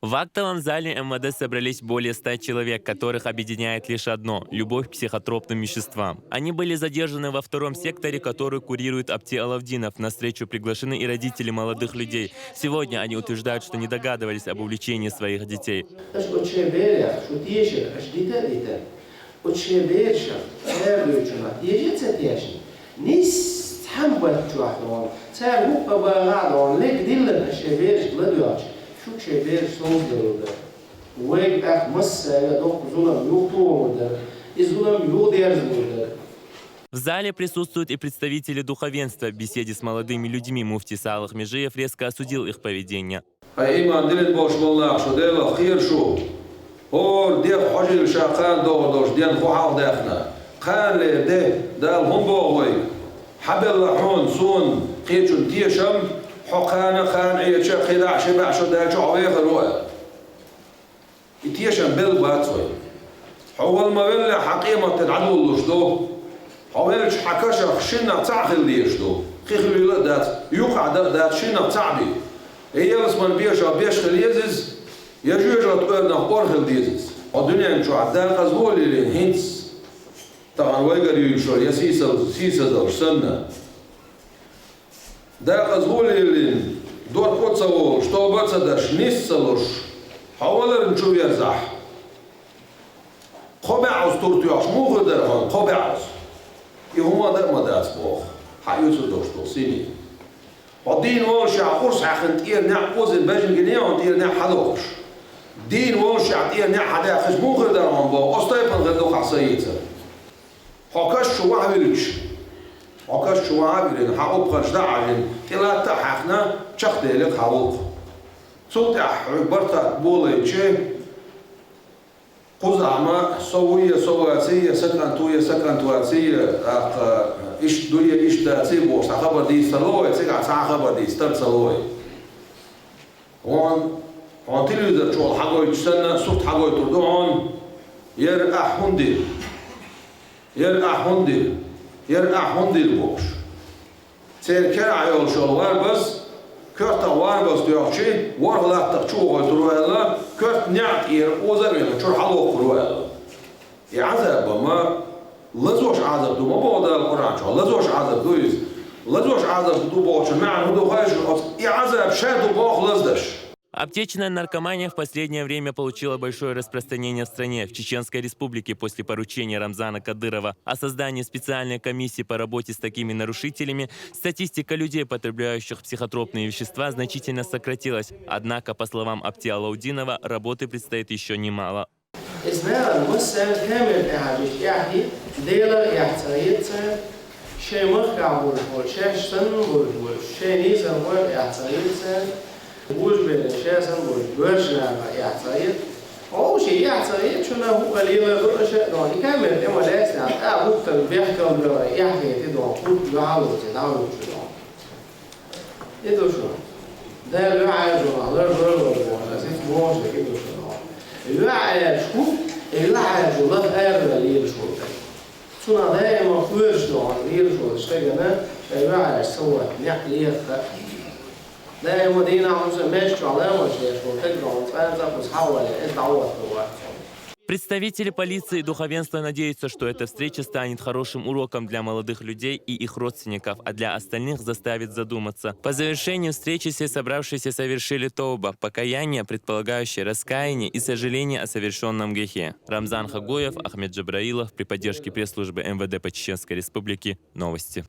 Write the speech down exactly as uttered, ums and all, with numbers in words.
В актовом зале МВД собрались более ста человек, которых объединяет лишь одно — любовь к психотропным веществам. Они были задержаны во втором секторе, который курирует Апти Алавдинов. На встречу приглашены и родители молодых людей. Сегодня они утверждают, что не догадывались об увлечении своих детей. Aš očeberia, šutieši, aš dita dita. Očeberia, erdučuna, tieši cetiešin. Nis hambat čuahnon, cer hukka bagadon, lek dillan ašeberia, ladioč. Šuk šeberia, sozdaruda. Vajag ah massaga dok zulam juhtuoda. Izulam juderzmuda. В зале присутствуют и представители духовенства. В беседе с молодыми людьми муфтий Салах Межиев резко осудил их поведение. Хьай иман дилин бош молла, шо Делах кхер шу. ХӀор дех хьожил ша кхана догӀу долуш ден хӀу хьалха даьхна. Кхана лер де, Дала хӀун боху вайга? Хьабелла хьуна, суна, кхечун тешам, хьо кхана, кхана Ӏеча, кхидӀа, ши баьӀ шо даьлча хьо вехар ву аьлла. И тешам белла бац вай. Хьо вала ма велла, хьан къематде дӀадуллуш ду. Хьо велча хьан кашах шиннах цхьаъ хила дезаш ду. Кхин хила а дац, юкъахь дан а дац, шиннах цхьаъ бен. Я ялсаман бешах беш хила еза иза, я жоьжахатин оьрнах ор хила деза иза. Хьо дуьнен чохь декъаза вуо лелийна хӀинца. Тахана вайгара юьйлуш йолу я сийсаз-, сийсазалш санна. Декъаза вуо лелийна, дорпо а ца волуш, тоба а ца даш, нис а ца луш, хьо валарна чу верзахь. Кхо баьӀаза тур тоьхча, муха хир дара хьуна кхо баьӀаза? И хӀума дан а ма дац боху, хьан оьцур долуш долу сине. Хьо дийна воллушехь, урс хьаькхна тӀера неӀ озийна бежна гиний хьуна тӀера неӀ хьадоккхуш? Дийна воллушехь, тӀера неӀ хьадаьккхича, муха хир дара хьуна боху, оцу тайпана хир ду хьан са эцар. Хьо каш чу вахьа вирча, хьо каш чу вахьа а вирина, хьан упханаш дӀа а Ӏажина, тӀе латта а хьаькхна, чекхдели-кх хьан гӀуллакх. Цул тӀаьхьа хьоьга барт хатта болайча, кхузахь ма со вуй я со ваций я, сан кӀант вуй я сан кӀант ваций я, тӀаккха иштта дуй я иштта даций бохуш, цхьа хабар дийцар ло вай, цигахь цхьа а хабар дийцар ца ло вай. Хьуна, хьуна телевизор чухула хьагойтуш санна, сурт хьагойтур ду хьуна, яра ахь хӀунда дира? Яра ахь хӀунда дира? Яра ахь хӀунда дира бохуш. Церан керахь йолуш йолу варбаз, коьртах варбаз тоьхчий, ворхӀ латтах чу вохуьйтур ву аьлла, коьрта неӀ тӀера оза а вина, чуьра хьалоккхур ву аьлла. И Ӏазаб ма лазош Ӏазаб ду, ма боху Дала Къуръан чохь, лазош Ӏазаб ду иза. Лазош Ӏазаб ду бохучун маьӀна хӀун ду хаьий шуна? Оцу и Ӏазаб ша ду боху лаздаш. Аптечная наркомания в последнее время получила большое распространение в стране. В Чеченской Республике после поручения Рамзана Кадырова о создании специальной комиссии по работе с такими нарушителями статистика людей, потребляющих психотропные вещества, значительно сократилась. Однако, по словам Апти Алаудинова, работы предстоит еще немало. Иза наха массаьрга камера тӀехьажийча эхь, Делах эхь ца хета царна, шайн махкахь болуш болу, шаьш санна болуш болу, шайн нийсархойх эхь ца хета царна, божаберийн ша санна болуш боьрша нахах эхь ца хета. Оха шен эхь ца хета, шуна хӀуъа лелар ду аша а дохьа, и камера тӀе ма лаьцна, тӀаккха гуттар бехкал бевай, эхь хетий дохьа, хӀуъа дуьхьал лоций, дӀа а лучу дохьа. И ду шу. Дала юьхьӀаьржо, лар лар лар бохуш, аса итт бохуш дерг и ду шу. ЮьхьӀаьржа хӀу, и юьхьӀаьржо лаха арадала лелаш волу стаг. Цунах даима кхоьруш дохьа лелаш волу стагана, ша юьхьӀаьржа ца вотта, некъ леха. Даима дийнахь хӀуса меш чохь ламаз деш волу стаг дохьа, цкъа а цхьа кхуза хьахавале, иза дӀахӀотто вац. Представители полиции и духовенства надеются, что эта встреча станет хорошим уроком для молодых людей и их родственников, а для остальных заставит задуматься. По завершению встречи все собравшиеся совершили тоуба, покаяние, предполагающее раскаяние и сожаление о совершенном грехе. Рамзан Хагуев, Ахмед Джабраилов, при поддержке пресс-службы МВД по Чеченской Республике. Новости.